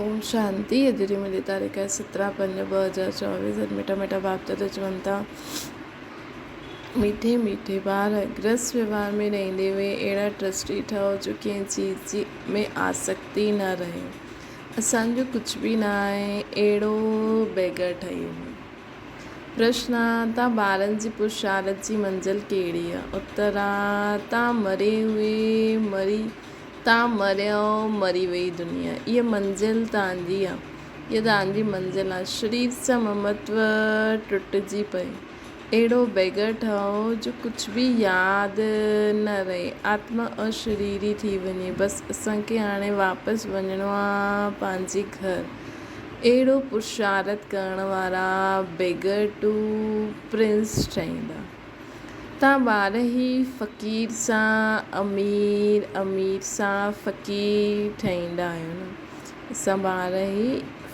اوم شانتي اڄ جي منهنجي تاريخ آهي سترهن پنج 2024 اڄ مٺا مٺا باپ دادا چون ٿا مٺي مٺي ٻار گرهست ويوهار ۾ رهندي هوئي اهڙا ٽرسٽي ٺهو جو ڪنهن چيز جي ۾ آسڪتي نه رهي اسان جو ڪجهه به نه آهي اهڙو بيگر ٺهي وڃو. پرشن آ تان ٻارن جي پرشارت جي منزل ڪهڙي آ؟ اتر آ تان مري هئي مري تان مريو مري وئي دنيا اها منزل تان جي آ اها تان جي منزل آ شرير سان ممتو ٽٽجي پئي اهڙو بيگر ٺهو جو ڪجهه به ياد نه رهي آتما اشريري ٿي وڃي بس اسان کي هاڻي واپس وڃڻو آ پنهنجي گهر اهڙو پرشارت ڪرڻ وارا بيگر ٽو پرنس ٺهيندا. تان ٻار هي فقير سان امير، امير سان فقير ٺهيندا آهيو نه. اسان ٻار هي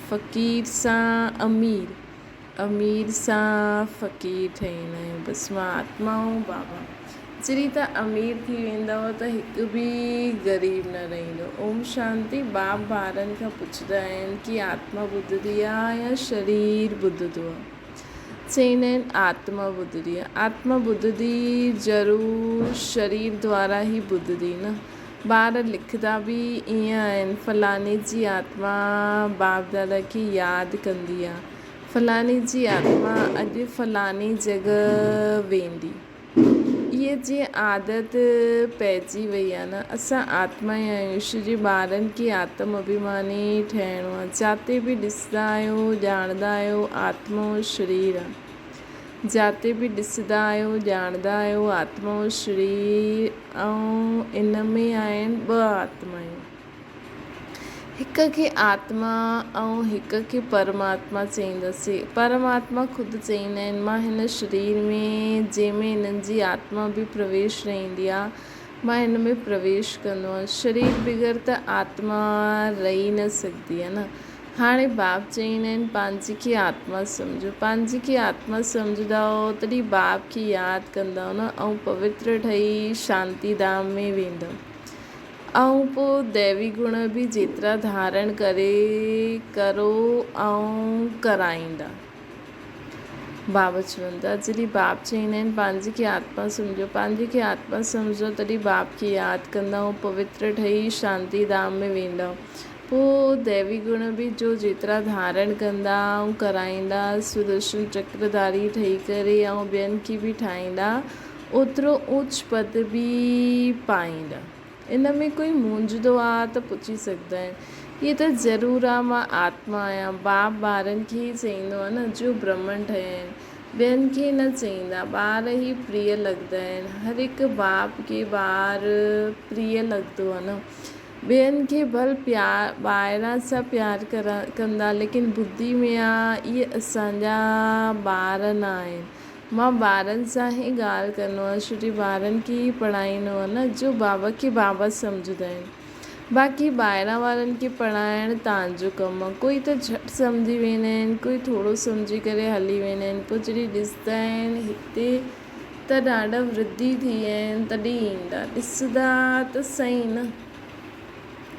فقير سان امير، امير سان فقير ٺهيندا آهيون. بس مان آتمائون بابا. جڏهن تان امير ٿي ويندؤ ته هڪ به غريب نه رهندو. اوم شانتي باپ ٻارن کان پڇندا آهن ڪي آتما ٻڌندي آ يا شرير ٻڌندو آ؟ چئيندا آهن آتما ٻڌندي آ. آتما ٻڌندي ضرور شرير دوارا ئي ٻڌندي نه. ٻار لکندا به ائين آهن فلاڻي جي آتما باپ دادا کي ياد ڪندي آ. فلاڻي جي آتما اڄ فلاڻي جڳهه ويندي. اهي جيئن عادت پئجي وئي آ نه. اسان آتما ئي آهيون. شو جي ٻارن کي آتم اڀيماني ٺهڻو آ. جاتي به ڏسندا آهيو، ڄاڻندا آهيو آتما ۽ شرير آ. جاتي به ڏسندا آهيو، ڄاڻندا آهيو آتما ۽ شرير ۽ ان ۾ آهن ٻه آتمايون. هڪ کي آتما ۽ هڪ کي پرماتما چئينداسين. پرماتما خود چئيندا آهن، مان هن شرير ۾، جنهن ۾ هنن جي آتما به پرويش رهندي آهي، مان هن ۾ پرويش ڪندو آهيان. شرير بغير ته آتما رهي نه سگهندي آهي نه. هاڻي باپ چئيندا آهن، پنهنجي کي آتما سمجهو. پنهنجي کي آتما سمجهندؤ، تڏهن باپ کي ياد ڪندؤ نه ۽ پوتر ٺهي شانتي ڌام ۾ ويندؤ. ۽ پوء ديوي گڻ به جيترا ڌارڻ ڪري ڪرو ۽ ڪرائيندا. بابا چون ٿا، جڏهن باپ چئيندا آهن، پنهنجي کي آتما سمجهو، پنهنجي کي آتما سمجهندؤ تڏهن باپ کي ياد ڪندا ۽ پوتر ٺهي شانتي ڌام ۾ ويندؤ. پوء ديوي گڻ به جو جيترا ڌارڻ ڪندا ۽ ڪرائيندا، سدرشن چڪرڌاري ٺهي ڪري ۽ ٻين کي به ٺاهيندا، اوترو اوچ پد به پائيندا. ان ۾ ڪوئي مونجهندو آ ته پڇي سگهندا آهن. هيء ته ضرور آ مان آتما آهيان. باپ ٻارن کي ئي چئيندو آ نه جو برهمڻ ٺهيا آهن. ٻين کي نه چئيندا. ٻار ئي پريه لڳندا آهن. هر هڪ باپ کي ٻار پريه لڳندو آ نه. ٻين کي ڀل پيار ٻاهران سان پيار ڪندا ليڪن ٻڌي ۾ آ اهي اسان جا ٻار نه آهن. مان ٻارن سان ئي ڳالهه ڪندو آهيان ڇو جو ٻارن کي ئي پڙهائيندو آهيان نه جو بابا کي بابا سمجهندا آهن باقي ٻاهران وارن کي پڙهائڻ تان جو ڪم آهي ڪوئي ته جهٽ سمجهي ويندا آهن ڪوئي ٿورو سمجهي ڪري هلي ويندا آهن پوء جڏهن ڏسندا آهن هتي ته ڏاڍا ورڌي ٿي ويا آهن تڏهن ايندا ڏسندا ته سهي نه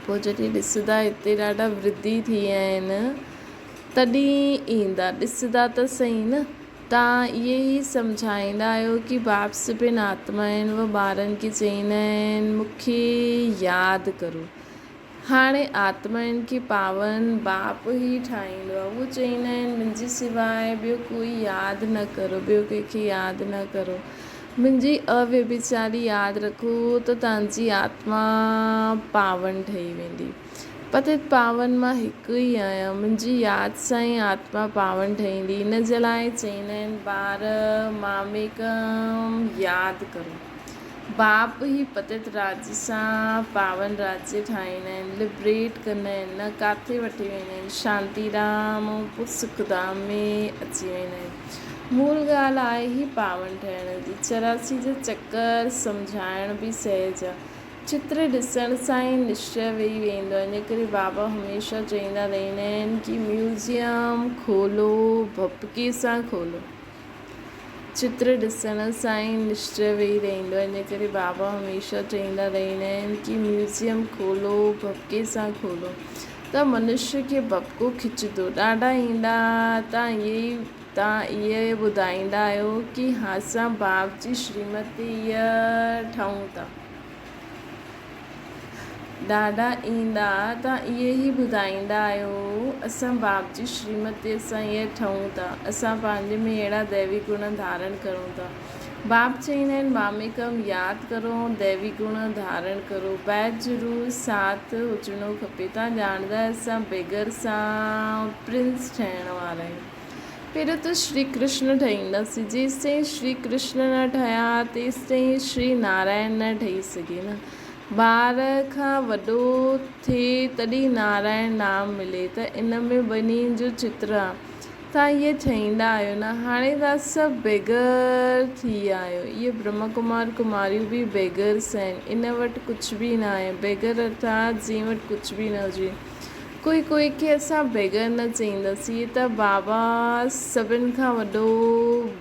پوء جڏهن ڏسندا هتي ڏاڍا ورڌي ٿي ويا آهن تڏهن ايندا ڏسندا ته سهي نه. توهان اهي ئي سمجهائيندا آهيو ڪي باپ سڀن آتمائن و ٻارن کي چئيندا آهن مون کي ياد ڪرو. هاڻي آتمائن کي پاون باپ ئي ٺاهيندو آهي. هو چئيندا آهن منهنجي سواء ٻيو ڪوئي ياد نه ڪرو، ٻيو ڪنهن کي ياد نه ڪرو. منهنجي اويڀچاري ياد رکو ته توهان جي آتما پاون ٺهي ويندي. پتيت پاون مان هڪ ئي آهيان، منهنجي ياد سان ئي آتما پاون ٺهيندي، ان جي لاء چئيندا آهن ٻار ماميڪم ياد ڪرو. باپ ئي پتيت راڄ سان پاون راجيه ٺاهيندا آهن، لبريٽ ڪندا آهن، نه ڪاٿي وٺي ويندا آهن، شانتي ڌام ۽ پوء سک ڌام ۾ اچي ويندا آهن. مول ڳالهه آهي ئي پاون ٺهڻ جي، 84 جا چڪر سمجهائڻ به سهج آهي. چتر ڏسڻ سان ئي نشچي ويهي ويندو آهي. ان ڪري بابا هميشه چئيندا رهندا آهن ڪي ميوزيم کولو ڀڀڪي سان کولو. چتر ڏسڻ سان ئي نشچي ويهي رهندو آهي. ان ڪري بابا هميشه چئيندا رهندا آهن ڪي ميوزيم کولو ڀڀڪي سان کولو. ته منشيه کي ڀڀڪو کچندو. ڏاڍا ايندا ته اهي ئي توهان اهي ٻڌائيندا آهيو ڪي اسان باپ جي شريمتي ٺهون ٿا. ڏاڍا ايندا ته اهي ئي ٻڌائيندا آهيو اسان باپ جي شريمتي سان اهي ٺهون ٿا. اسان پنهنجي ۾ اهڙا ديوي گڻ ڌارڻ ڪرون ٿا. باپ چئيندا آهن ماميڪم ياد ڪرو ۽ ديوي گڻ ڌارڻ ڪرو. بيت ضرور ساٿ هجڻو کپي. توهان ڄاڻندا آهيو اسان بيگر سان پرنس ٺهڻ وارا آهيون. پهريون ته شري ڪرشن ٺهينداسين، جيستائين شري ڪرشن نه ٺهيا تيستائين شري نارائڻ نه ٺهي سگهي نه. ٻار کان وڏو ٿئي تڏهن نارائڻ نام ملي ته ان ۾ ٻنهي جو چتر آ. توهان اهي ٺهيندا آهيو نه. هاڻي توهان سڀ بيگر ٿي ويا آهيو. اهي برهما ڪمار ڪماريون به بيگرس آهن. ان وٽ ڪجهه به نه آهي. بيگر ارٿات جنهن وٽ ڪجهه به نه هجي. ڪوئي ڪوئي کي اسان بيگر نه چئينداسين ته بابا سڀن کان وڏو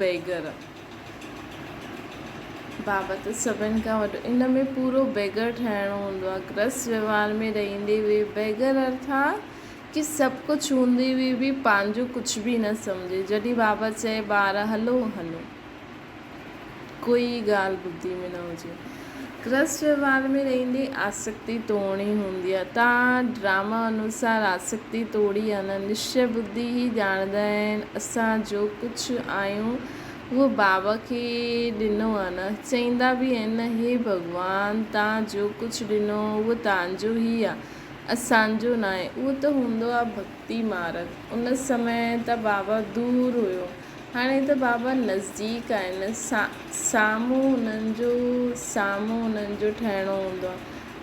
بيگر آ. بابا ته سڀن کان وڏو ان ۾ پورو بيگر ٺهڻو هوندو آ. گرهست وهنوار ۾ رهندي هئي بيگر ارٿات ڪي سڀ ڪجهه هوندي هئي به پنهنجو ڪجهه به نه سمجهي. جڏهن بابا چئي ٻار هلو هلو. ڪوئي ڳالهه ٻڌي ۾ نه هجي. گرهست وهنوار ۾ رهندي آسڪتي توڙڻي هوندي آهي. تان ڊراما انوسار آسڪتي توڙي آهي نه. نشچي ٻڌي ئي ڄاڻندا آهن اسان جو ڪجهه آهيون اهو بابا کي ڏنو آهي نه. چئيندا به آهن نه هي ڀڳوان تان جو ڪجهه ڏنو اهو تانجو ئي آهي اسانجو ناهي. اهو ته هوندو آهي ڀڳتي مارڳ. ان سمي ته بابا دور هيو. هاڻي ته بابا نزديڪ آهن، سامهون انهن جو سامهون انهن جو ٺهڻو هوندو آهي.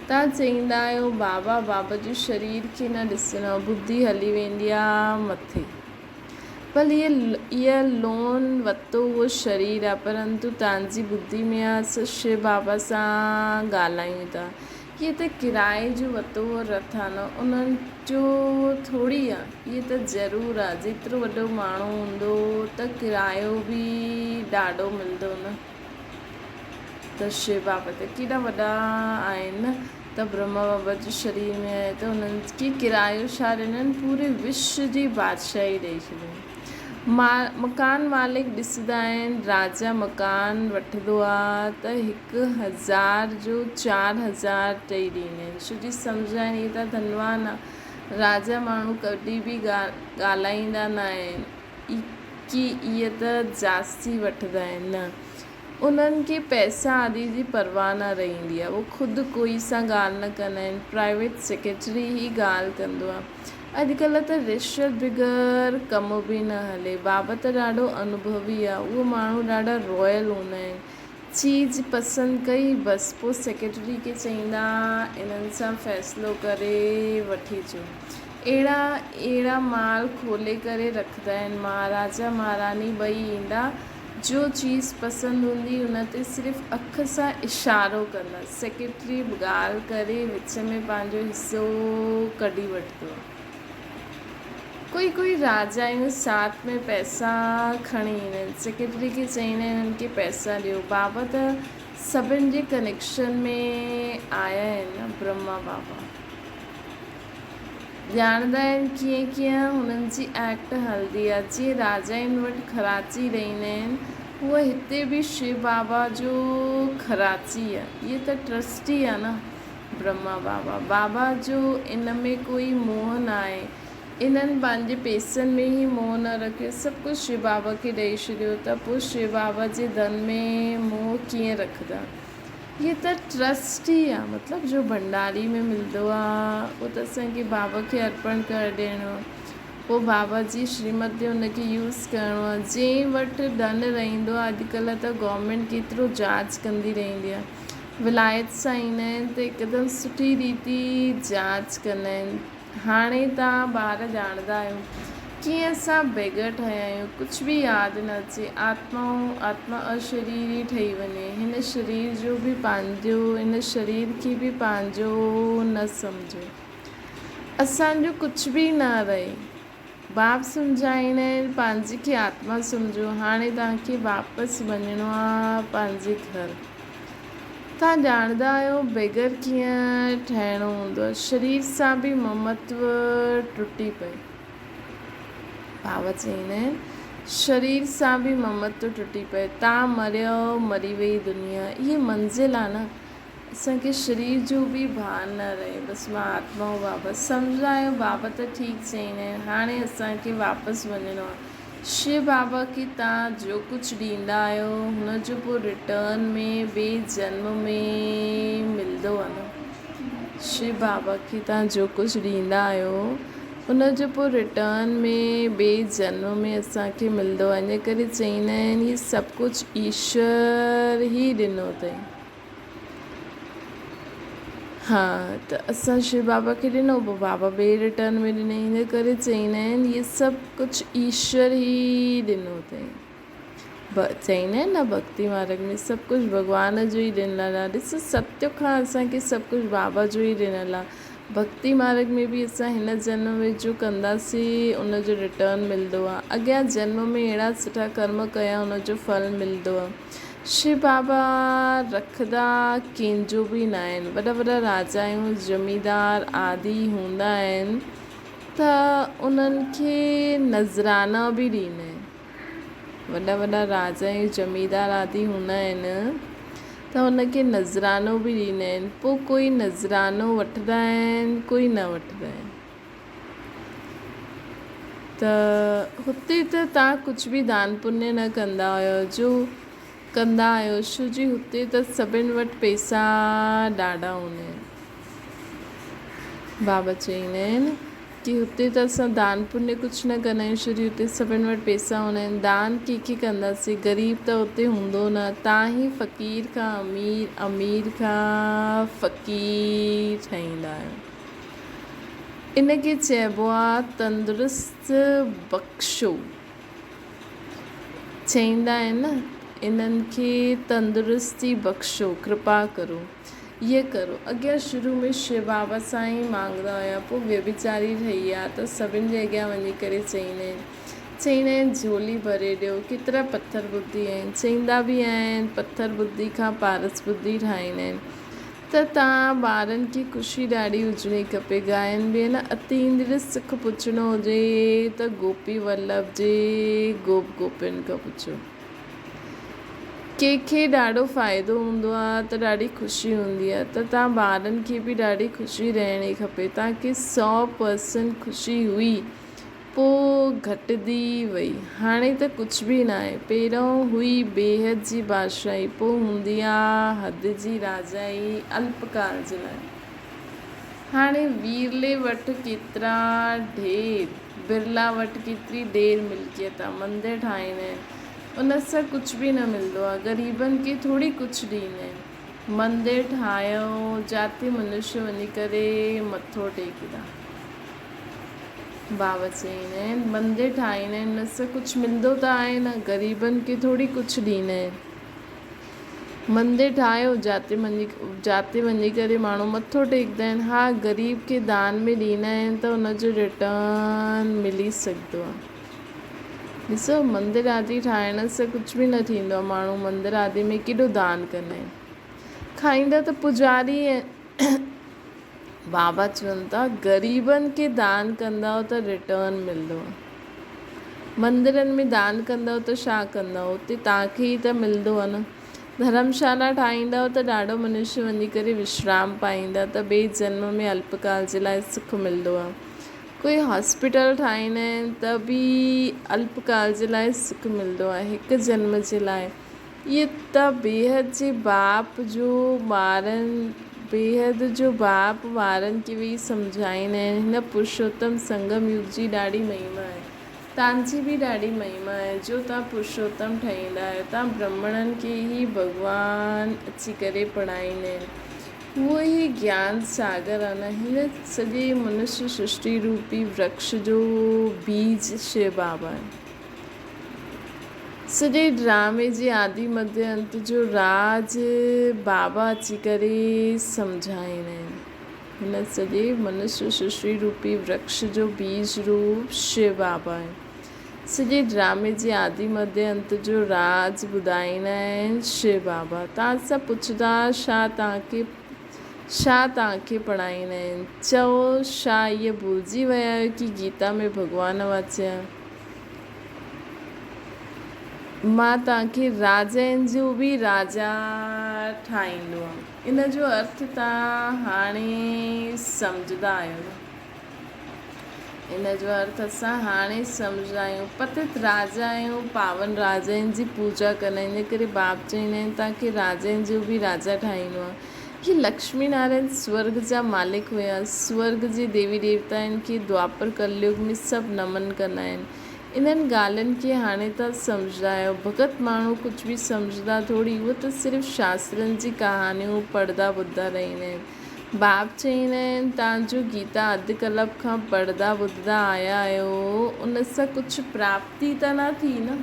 توهان چئيندا آهيو بابا بابا جو شرير کي نه ڏسڻو، ٻڌي هلي ويندي آهي مٿي. ڀلي اها لون ورتو اهو شرير آهي پرنتو توهان جي ٻڌي ۾ آهي اسان شو بابا سان ڳالهايون ٿا. اهي ته ڪرائي جو ورتو هو رٿ آ نه انهن جو ٿوري آ. اهي ته ضرور آ جيترو وڏو ماڻهو هوندو ته ڪرايو به ڏاڍو ملندو نه. ته شو بابا ته ڪيڏا وڏا آهن نه ته برهما بابا جو شرير ۾ آهي ته انهن کي ڪرايو ڇا ڏنن پوري وشو جي بادشاهي ڏئي ڇڏين. مڪان مالڪ ڏسندا آهن راجا مڪان وٺندو آ ته 1000 جو 4000 ڏئي ڏيندا آهن ڇو جي سمجهندا آهن هي ته ڌنوان آ راجا ماڻهو ڪڏهن به ڳالهائيندا نه آهن ڪي اهي ته جاستي وٺندا آهن نه انهن کي پئسا آدي جي پرواهه نه رهندي آ هو خود ڪوئي سان ڳالهه نه ڪندا آهن پرائيويٽ سيڪريٽري ئي ڳالهه ڪندو آ. اڄڪلهه ته رشوت بغير ڪم به نه هلي. بابا ته ڏاڍو انوڀوي آ. اهي ماڻهو ڏاڍا رائل هوندا آهن. چيز پسند ڪئي بس پوء سيڪريٽري کي چئيندا انهن سان فيصلو ڪري وٺي اچو. اهڙا اهڙا مال کولي ڪري رکندا آهن. مهاراجا مهاراڻي ٻئي ايندا جو چيز پسند هوندي ان تي صرف اک سان اشارو ڪندا. سيڪريٽري به ڳالهه ڪري وچ ۾ پنهنجو حصو ڪڍي وٺندو. ڪوئي ڪوئي راجائون ساٿ ۾ پئسا کڻي ايندا آهن. سيڪريٽري کي چئيندا آهن انهن کي پئسا ڏيو. بابا ته سڀن جي ڪنيڪشن ۾ آيا آهن نه برهما بابا. ڄاڻندا آهن ڪيئن ڪيئن هنن جي ايڪٽ هلندي آهي. جيئن راجائن وٽ خراچي رهندا آهن هونء هتي به شو بابا جو خراچي آهي. اهي ته ٽرسٽي آهي نه برهما بابا. بابا جو ان ۾ ڪوئي موهه نه آهي. انهن پنهنجي پيسن ۾ ئي موهه نه رکيو سڀ ڪجهه شو بابا کي ڏئي ڇڏيو ته پوء شو بابا جي ڌن ۾ موهه ڪيئن رکندا. هي ته ٽرسٽ ئي آ مطلب جو ڀنڊاري ۾ ملندو آ اهو ته اسان کي بابا کي ارپڻ ڪري ڏيڻو آ پوء بابا جي شريمت تي ان کي يوز ڪرڻو آ جنهن وٽ ڌن رهندو آ اڄڪلهه ته گورنمينٽ ڪيترو جاچ ڪندي رهندي آ ولايت سان ايندا آهن ته هڪدم سٺي ريتي جاچ ڪندا آهن هاڻي توهان ٻار ڄاڻندا آهيو ڪيئن اسان بيگر ٺهيا آهيون، ڪجهه به ياد نه اچي، آتمائون آتما اشريري ٺهي وڃي، هن شرير جو به پنهنجو، هن شرير کي به پنهنجو نه سمجهو. اسان جو ڪجهه به نه رهي. باپ سمجهائيندا آهن پنهنجي کي آتما سمجهو، هاڻي توهان کي واپس وڃڻو آهي پنهنجي گهر. توهان ڄاڻندا آهيو بيگر ڪيئن ٺهڻو هوندو آهي. شرير سان به ممتو ٽٽي پئي. بابا چئيندا آهن شرير سان به ممتو ٽٽي پئي. تان مريو مري وئي دنيا. اهي منزل آهي نه. اسان کي شرير جو به ڀان نه رهي. بس مان آتما هون بابا. سمجهندا آهيو بابا ته ٺيڪ چئيندا آهن. هاڻي اسان کي واپس وڃڻو آهي. شو بابا کي توهان جو ڪجهه ڏيندا آهيو هن جو پوء ريٽرن ۾ ٻئي جنم ۾ ملندو آهي نه. شو بابا کي توهان جو ڪجهه ڏيندا آهيو ان جو پوء ريٽرن ۾ ٻئي جنم ۾ اسان کي ملندو آهي ان ڪري چئيندا آهن هي سڀ ڪجهه ايشور ئي ڏنو اٿئي. ها ته اسان شو بابا کي ڏنو پوء بابا ٻئي ريٽرن ۾ ڏنائين ان ڪري چئيندا آهن هي سڀ ڪجهه ايشور ئي ڏنو اٿئي چئيندا آهن نه ڀڳتي مارگ ۾ سڀ ڪجهه ڀڳوان جو ئي ڏنل آهي ڏس ستيگ کان اسان کي سڀ ڪجهه بابا جو ئي ڏنل آهي ڀڳتي مارگ ۾ به اسان هن جنم ۾ جو ڪنداسين ان جو ريٽرن ملندو آهي اڳيان جنم ۾ اهڙا سٺا ڪرم ڪيا ان جو ڦل ملندو آهي شو بابا رکندا ڪنهن جو به ناهن. وڏا وڏا راجائون، زميندار آدي هوندا آهن ته انهن کي نذرانا به ڏيندا آهن. وڏا وڏا راجائون، زميندار آدي هوندا آهن ته ان کي نذرانو به ڏيندا آهن. پوء ڪوئي نذرانو وٺندا آهن ڪوئي نه وٺندا آهن. ته هتي ته توهان ڪجهه به دان پڃ نه ڪندا آهيو جو ڪندا آهيو ڇو جي هتي ته سڀن وٽ پئسا ڏاڍا هوندا آهن. بابا چئيندا آهن ڪي هتي ته اسان دان پڃ ڪجهه نه ڪندا آهيون ڇو جي هتي سڀن وٽ پئسا هوندا آهن دان ڪنهن کي ڪنداسين غريب ته هتي هوندو نه تان ئي فقير کان امير امير کان فقير ٺهيندا آهيو. ان کي چئبو آ تندرست بخشو. چئيندا آهن نه انهن کي تندرستي بخشو ڪرپا ڪرو ايئن ڪرو. اڳيان شروع ۾ شو بابا سان ئي مانگندا هيا پوء ويڀچاري ٺهي آ ته سڀن جي اڳيان وڃي ڪري چئيندا آهن. چئيندا آهن جهولي ڀري ڏيو. ڪيترا پٿر ٻڌي آهن. چئيندا به آهن پٿر ٻڌي کان پارس ٻڌي ٺاهيندا آهن. ته تان ٻارن کي خوشي ڏاڍي هجڻي کپي. ڳائن به نه. اتيندري سک پڇڻو هجي ته گوپي ولڀ جي گوپ گوپين کان پڇو. ڪنهن کي ڏاڍو فائدو هوندو آ ته ڏاڍي خوشي هوندي آ ته تان ٻارن کي به ڏاڍي خوشي رهڻي کپي. تان کي سو پرسنٽ خوشي هئي. پوء گهٽجي وئي. هاڻي ته ڪجهه به ناهي. پهريون هئي بيحد جي بادشاهي، پوء هوندي آ حد جي راجائي الپ ڪال جي لاء. هاڻي ويرلي وٽ ڪيترا ڍير، برلا وٽ ڪيتري ڍير ملڪيت آ، مندر ٺاهيندا آهن. ان سان ڪجهه به نه ملندو آ. غريبن کي ٿوري ڪجهه ڏيندا آهن. مندر ٺاهيو، جاتي منشي وڃي ڪري مٿو ٽيڪيندا. بابا چئيندا آهن، مندر ٺاهيندا آهن ان سان ڪجهه ملندو ته آهي نه، غريبن کي ٿوري ڪجهه ڏيندا آهن. مندر ٺاهيو جاتي جاتي وڃي ڪري ماڻهو مٿو ٽيڪدا آهن، ها غريب کي دان ۾ ڏيندا آهن ته ان جو ريٽرن ملي سگهندو آهي. ڏسو مندر آدي ٺاهڻ سان ڪجهه به نه ٿيندو آهي، ماڻهو مندر آدي ۾ ڪيڏو دان ڪندا آهن، کائيندا ته پوڄاري آهن. بابا چون ٿا غريبن کي دان ڪندؤ ته ريٽرن ملندو. مندرن ۾ دان ڪندؤ ته ڇا ڪندؤ اتي توهان کي ئي ته ملندو آهي نه. ڌرمشالا ٺاهيندؤ ته ڏاڍو منشي وڃي ڪري وشرام پائيندا ته ٻئي جنم ۾ الپڪال جي لاء سک ملندو آهي. ڪوئي هاسپيٽل ٺاهيندا آهن ته به الپڪال جي لاء سک ملندو آهي هڪ جنم جي لاء. اهي ته بيحد جي باپ جو ٻارن بيحد جو باپ ٻارن کي ويهي سمجهائيندا آهن. هن پرشوتم سنگم يگ جي ڏاڍي مهما آهي. تان جي به ڏاڍي مهما آهي جو تان پرشوتم ٺهيندا آهيو. تان برهمڻن کي ئي ڀڳوان اچي ڪري پڙهائيندا آهن. اهو ئي گيان ساگر آهي نه. هن سڄي منشي سرشٽي روپي ورڪش جو بيج شو بابا آهي. سڄي ڊرامي جي آدي مڌ انت جو راز بابا اچي ڪري سمجهائيندا آهن. هن سڄي منشي سرشٽي روپي ورڪش جو بيج روپ شو بابا آهي. سڄي ڊرامي جي آدي مڌي انت جو راز ٻڌائيندا آهن شو بابا توهان سان پڇندا ڇا توهان کي ڇا توهان کي پڙهائيندا آهن؟ چئو ڇا اهي ڀلجي ويا آهيو ڪي گيتا ۾ ڀڳوان واچيا مان توهان کي راجائن جو به راجا ٺاهيندو آهيان. ان جو ارٿ توهان هاڻي سمجهندا آهيو نه؟ ان جو ارٿ اسان هاڻي سمجهندا آهيون. پتت راجا آهيون، پاون راجائن جي پوڄا ڪندا آهيون، ان ڪري باپ چوندا آهن توهان کي راجائن جو به راجا ٺاهيندو آهيان. هي لڪشمي نارائڻ سورڳ جا مالڪ هيا. سورڳ جي ديوي ديوتائن کي دوآپر ڪليوگ ۾ سڀ نمن ڪندا آهن. انهن ڳالهين کي هاڻي توهان سمجهندا آهيو. ڀڳت ماڻهو ڪجهه به سمجهندا ٿوري، اهي ته صرف شاسترن جي ڪهاڻيون پڙهندا ٻڌندا رهندا آهن. باپ چئيندا آهن، توهان جو گيتا اڌ ڪلپ کان پڙهندا ٻڌندا آيا آهيو، ان سان ڪجهه پراپتي ته نه ٿي نه؟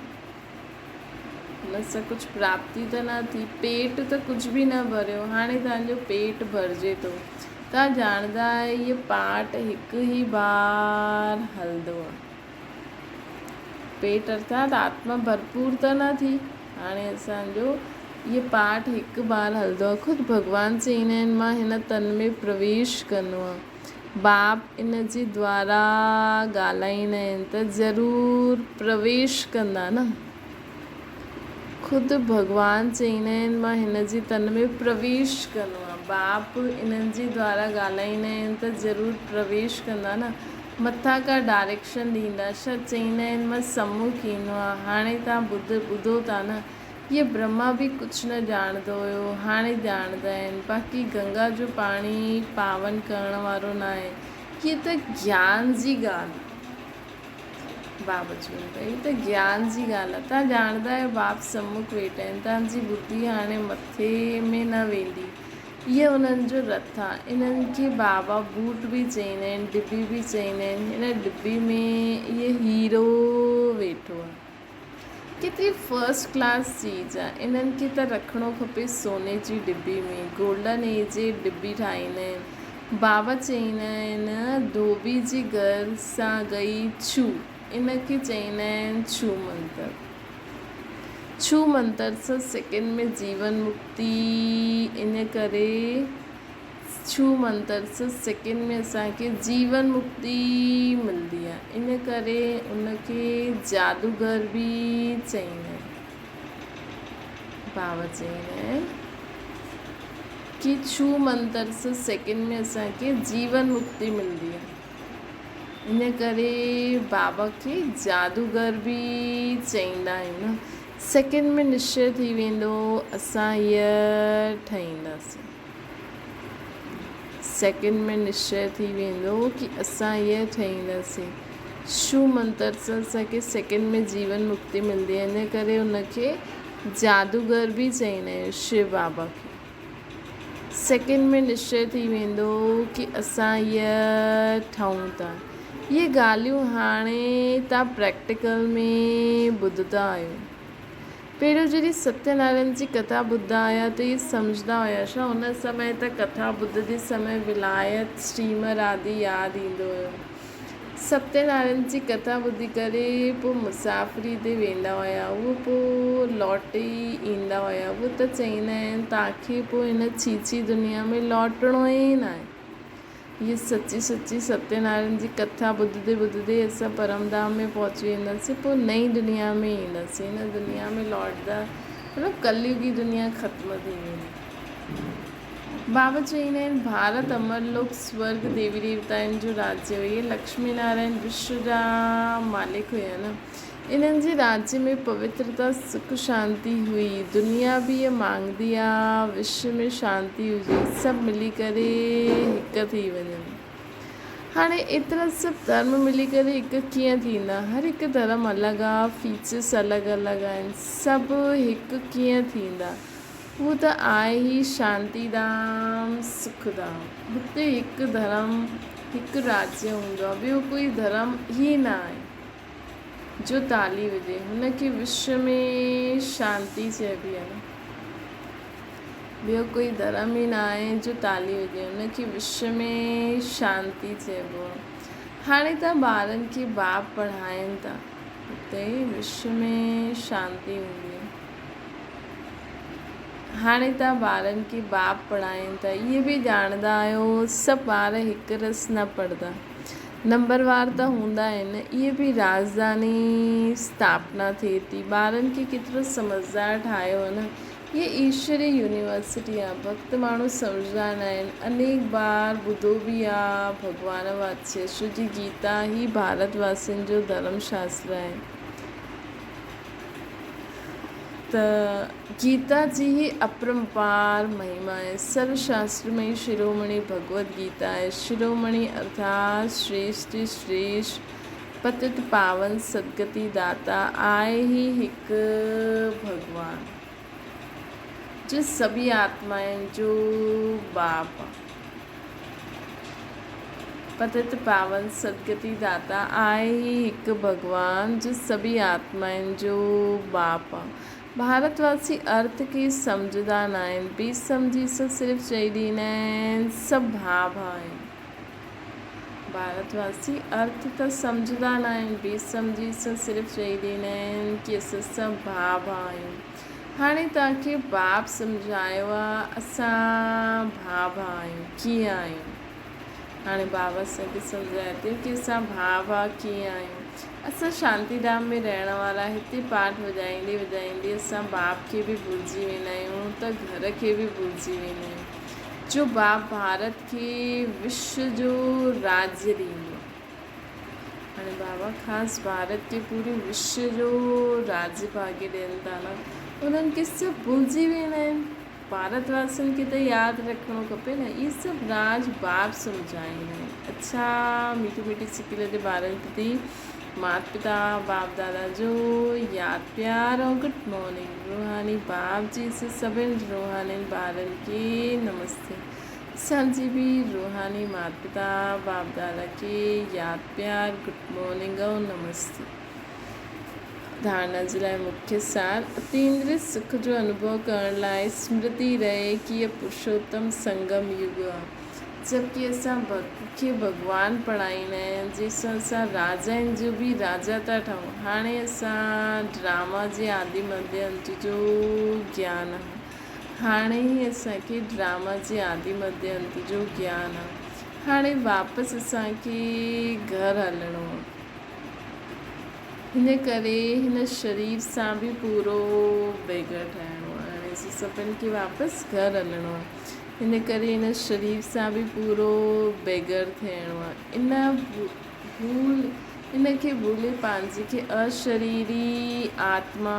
ان سان ڪجهه پراپتي ته نه ٿي، پيٽ ته ڪجهه به نه ڀريو، هاڻي توهان جو پيٽ ڀرجي ٿو. توهان ڄاڻندا آهيو هيء پاٺ هڪ ئي بار هلندو آهي. پيٽ ارٿات آتما ڀرپور ته نه ٿي. هاڻي اسان جو هيء پاٺ هڪ بار هلندو آهي. خود ڀڳوان چئيندا آهن مان هن تن ۾ پرويش ڪندو آهيان. باپ ان جي دوارا ڳالهائيندا آهن ته ضرور پرويش ڪندا نه. خود ڀڳوان چئيندا آهن مان هن جي تن ۾ پرويش ڪندو آهيان. باپ انهن جي دوارا ڳالهائيندا آهن ته ضرور پرويش ڪندا نه. مٿان ڪا ڊائريڪشن ڏيندا. ڇا چئيندا آهن مان سمک ايندو آهيان. هاڻي توهان ٻڌو ٿا نه. هيء برهما به ڪجهه نه ڄاڻندو هيو، هاڻي ڄاڻندا آهن. باقي گنگا جو پاڻي پاون ڪرڻ وارو ناهي. هيء ته گيان جي ڳالهه آهي. بابا چون ٿا، هيء ته گيان جي ڳالهه آهي. توهان ڄاڻندا آهيو باپ سمک ويٺا آهن. توهان جي ٻڌي هاڻي مٿي ۾ نه ويندي. هيء انهن جو رٿ آهي. انهن کي بابا بوٽ به چئيندا آهن، ڊٻي به چئيندا آهن. هن ڊٻي ۾ هيء هيرو ويٺو آهي. ڪيتري فرسٽ ڪلاس چيز آ. انهن کي ته رکڻو کپي سوني جي ڊٻي ۾. گولڊن ايج جي ڊٻي ٺاهيندا آهن. بابا چئيندا آهن ڌوٻي جي گهر سان گئي ڇو. ان کي چئيندا آهن ڇو منتر. ڇو منتر سان سيڪنڊ ۾ جيون مڪتي ان ڪري. ڇو منتر سان سيڪنڊ ۾ اسان کي جيون مڪتي ملندي آهي ان ڪري ان کي جادوگر به چئيندا آهن. بابا چئيندا آهن ڪي ڇو منتر سان سيڪنڊ ۾ اسان کي جيون مڪتي ملندي آهي ان ڪري بابا کي جادوگر به چئيندا آهيون نه سيڪنڊ ۾ نشچي ٿي ويندو اسان هيء ٺهينداسين. سيڪنڊ ۾ نشچي ٿي ويندو ڪي اسان هيء ٺهينداسين. شو منتر سان اسان کي سيڪنڊ ۾ جيون مڪتي ملندي آهي ان ڪري ان کي جادوگر به چئيندا آهيون شو بابا کي. سيڪنڊ ۾ نشچي ٿي ويندو ڪي اسان هيء ٺهون ٿا. اهي ڳالهيون هاڻي توهان پريڪٽيڪل ۾ ٻڌندا آهيو. پهريون جڏهن ستيه نارائڻ جي ڪٿا ٻڌندا هيا ته اهي سمجهندا هيا ڇا ان سمي ته ڪٿا ٻڌندي سمي ولايت، اسٽيمر آدي ياد ايندو هيو. ستيه نارائڻ جي ڪٿا ٻڌي ڪري پوء مسافري تي ويندا هيا اهي پوء لوٽي ايندا هيا اهي ته چئيندا آهن تانکي پوء هن ڇيڇي دنيا ۾ لوٽڻو ئي ناهي. هيء سچي سچي ستيه نارائڻ جي ڪٿا ٻڌندي ٻڌندي اسان پرم ڌام ۾ پهچي وينداسين، پوء نئين دنيا ۾ اينداسين. هن دنيا ۾ لوٽندا مطلب ڪليوگي دنيا ختم ٿي ويندي. بابا چئيندا آهن، ڀارت امر لوڪ سورڳ ديوي ديوتائن جو راجيه هو. اهي لڪشمي نارائڻ وشو جا مالڪ هيا نه. انهن جي راجيه ۾ پوترتا، سک شانتي هئي. دنيا به اها مانگندي آ، وشو ۾ شانتي هجي، سڀ ملي ڪري هڪ ٿي وڃن. هاڻي ايترا سڀ ڌرم ملي ڪري هڪ ڪيئن ٿيندا؟ هر هڪ ڌرم الڳ آ، فيچرس الڳ الڳ آهن، سڀ هڪ ڪيئن ٿيندا؟ هو ته آهي ئي شانتي ڌام، سک ڌام. هتي هڪ ڌرم، هڪ راجيه هوندو آ، ٻيو ڪوئي ڌرم ئي نه آهي. جو تالي هجي هن کي وشو ۾ شانتي چئبي آهي نه. ٻيو ڪوئي ڌرم ئي نه آهي جو تالي هجي هن کي وشو ۾ شانتي چئبو آهي. هاڻي ته ٻارن کي باپ پڙهائين ٿا. اتي وشو ۾ شانتي هوندي. هاڻي توهان ٻارن کي باب پڙهائين ٿا، اهي به ڄاڻندا آهيو سڀ ٻار هڪ رس نه پڙهندا. نمبر وار ته هوندا آهن، اهي به رازداني اسٿاپنا ٿئي ٿي. ٻارن کي ڪيترو سمجهدار ٺاهيو نه. هيء ايشوري يونيورسٽي آ، ڀڳت ماڻهو سمجهدا ناهن. انيڪ بار ٻڌو به آ، ڀڳوان واتسيه شو جي گيتا هي ڀارت واسين جو ڌرم شاستر آهي ته گيتا جي هي اپرمپار مهما آهي. سرو شاسترمئي شرومڻي ڀڳوت گيتا آهي. شرومڻي ارٿات شريشٽ شريشٽ پتت پاون سدگتي داتا آهي هي هڪ ڀڳوان جو سڀئي آتمائن جو باپ آ. پتت پاون سدگتي داتا آهي هي هڪ ڀڳوان جو سڀئي آتمائن جو باپ آ. ڀارت واسي ارٿ کي سمجهندا ناهن، بي سمجهي سان صرف چئي ڏيندا آهن سڀ ڀاء ڀاء آهن. ڀارت واسي ارٿ ته سمجهندا ناهن، بي سمجهي سان صرف چئي ڏيندا آهن ڪي اسان سڀ ڀاء ڀاء آهيون. هاڻي توهان کي باپ سمجهايو آ اسان ڀاء ڀاء آهيون، ڪيئن آهيون؟ هاڻي بابا اسان کي سمجهائي ٿو ڪي اسان ڀاء ڀاء ڪيئن آهيون؟ اسان شانتي ڌام ۾ رهڻ وارا هتي پاٺ وڄائيندي وڄائيندي اسان باپ کي به ڀلجي ويندا آهيون ته گهر کي به ڀلجي ويندا آهيون جو باپ ڀارت کي وشو جو راڄ ڏيندو. هاڻي بابا خاص ڀارت کي پوري وشو جو راڄ ڀاڳي ڏين ٿا نه، انهن کي سڀ ڀلجي ويندا آهن. ڀارت واسين کي ته ياد رکڻو کپي نه. اهي سڀ راڄ باپ سمجهائيندا آهن. اڇا مٺي مٺي سڪيل جي ٻارن پرتي مات پتا باپ دادا جو ياد پيار ۽ گڊ مارننگ. روحاني باپ جي سڀن روحانين ٻارن کي نمستي. اسان جي به روحاني مات پتا باپ دادا کي ياد پيار گڊ مارننگ ۽ نمستي. ڌارنا جي لاء مکيه سار اتيندري سک جو انوڀو ڪرڻ لاء سمرتي رهي ڪي هي پرشوتم سنگم يگ آ جبڪه اسان ڀڳت کي ڀڳوان پڙهائيندا آهيون جنهن سان اسان راجائن جو به راجا ٿا ٺهون هاڻي اسان ڊراما جي آدي مڌيه انت جو گيان آ. هاڻي ئي اسان کي ڊراما جي آدي مڌيه انت جو گيان آ. هاڻي واپس اسان کي گهر هلڻو آ. هن ڪري هن شرير سان به پورو بيگر ٺاهڻو آ. هاڻي اسان سڀن کي واپس گهر هلڻو آ. هن ڪري هن شرير سان به پورو بيگر ٿيڻو آ. ان ڀول ان کي ڀولي پنهنجي کي اشريري آتما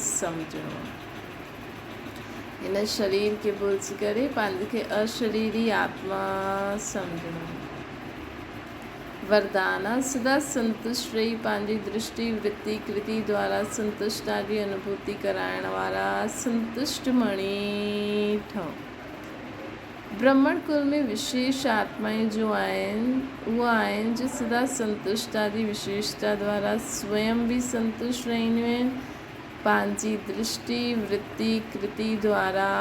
سمجهڻو آ. هن شرير کي ڀلجي ڪري پنهنجي کي اشريري آتما سمجهڻو. وردان آ، سدا سنتشٽ رهي پنهنجي درشٽي، ورتي، ڪرتي دوارا سنتشٽا جي انوڀوتي ڪرائڻ وارا سنتشٽ مڻي ٺهو. برهمڻ ڪل ۾ وشيش آتمائون جو آهن، اهي آهن جو سدا سنتشٽا جي وشيشتا دوارا سويم به سنتشٽ رهنديون آهن، پنهنجي درشٽي، ورتي، ڪرتي دوارا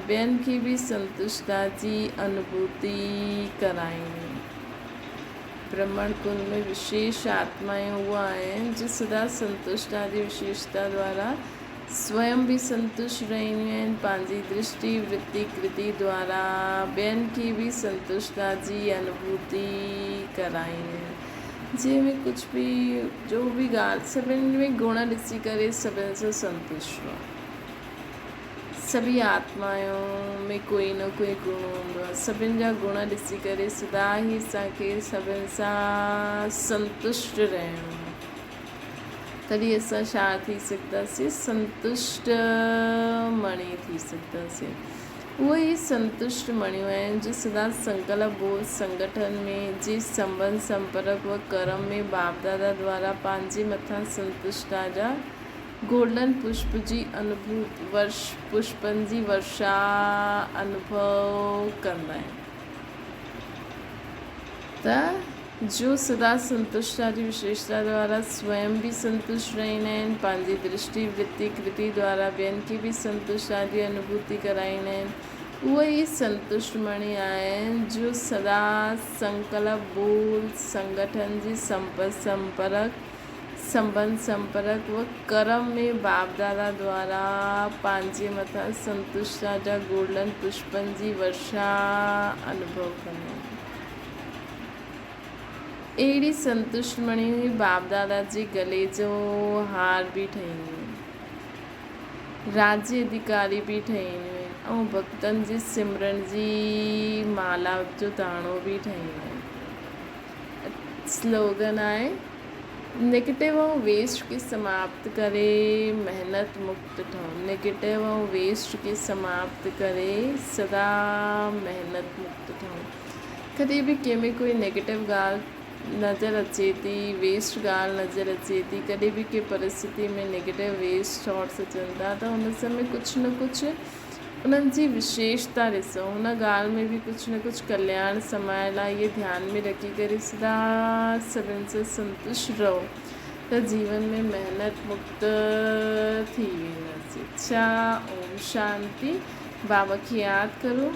ٻين کي به سنتشٽا جي انوڀوتي ڪرائينديون آهن. برهمڻ ڪل ۾ وشيش آتمائون اهي آهن جو سدا سنتشٽا جي وشيشتا دوارا سويم به سنتشٽ رهنديون آهن، پنهنجي درشٽي، ورتي، ڪرتي دوارا ٻين کي به سنتشٽا جي انوڀوتي ڪرائينديون آهن. جنهن ۾ ڪجهه به جو به ڳالهه سڀن ۾ گڻ ڏسي ڪري سڀن سان سنتشٽ رهو. سڀئي آتمائن ۾ ڪوئي نه ڪوئي گڻ هوندو آهي. سڀن جا گڻ ڏسي ڪري سدا ئي اسان کي سڀن سان سنتشٽ رهڻو آهي. تڏهن اسان ڇا ٿي سگهنداسين؟ سنتشٽ مڻي ٿي سگهنداسين. اهي ئي سنتشٽ مڻيون آهن جو سدا سنڪلپ بوڌ سنگٺن ۾ جي سنٻنڌ سمپرڪ و ڪرم ۾ باپ دادا دوارا پنهنجي مٿان سنتشٽا جا گولڊن پشپ جي انوڀوت ورش پشپن جي ورشا انوڀو ڪندا آهن ته جو سدا سنتشٽا جي وشيشتا دوارا سويم به سنتشٽ رهندا آهن، پنهنجي درشٽي، ورتي، ڪرتي دوارا ٻين کي به سنتشٽا جي انوڀوتي ڪرائيندا آهن، اهي ئي سنتشٽ مڻي آهن، جو سدا سنڪلپ، ٻول، سنگٺن جي سمپرڪ، سنٻنڌ سمپرڪ و ڪرم ۾ باپ دادا دوارا پنهنجي مٿان سنتشتا جا گولڊن پشپن جي ورشا انوڀو ڪندا آهن. اهڙي سنتشٽ مڻيون ئي باپ دادا جي گلي جو هار به ٺهينديون آهن. راجيه اڌيڪاري به ٺهينديون آهن ۽ ڀڳتن جي سمرڻ جي مالا جو داڻو به ٺهيندا آهن. سلوگن آهي، نيگيٽو ۽ ويسٽ کي سماپت ڪري محنت مڪت ٺهو. نيگيٽو ۽ ويسٽ کي سماپت ڪري سدا محنت مڪت ٺهو. ڪڏهن به ڪنهن ۾ ڪوئي نيگيٽو ڳالهه نظر اچي ٿي، ويسٽ ڳالهه نظر اچي ٿي، ڪڏهن به ڪنهن پرسٿتي ۾ نيگيٽو ويسٽ ٿاٽس اچن ٿا ته ان سمي ڪجهه نه ڪجهه انهن جي وشيشتا ڏسو. ان ڳالهه ۾ به ڪجهه نه ڪجهه ڪلياڻ سمايل آهي. اهي ڌيان ۾ رکي ڪري سدا سڀن سان سنتشٽ رهو ته جيون ۾ محنت مڪت ٿي وينداسين. اڇا اوم شانتي. بابا کي ياد ڪرو.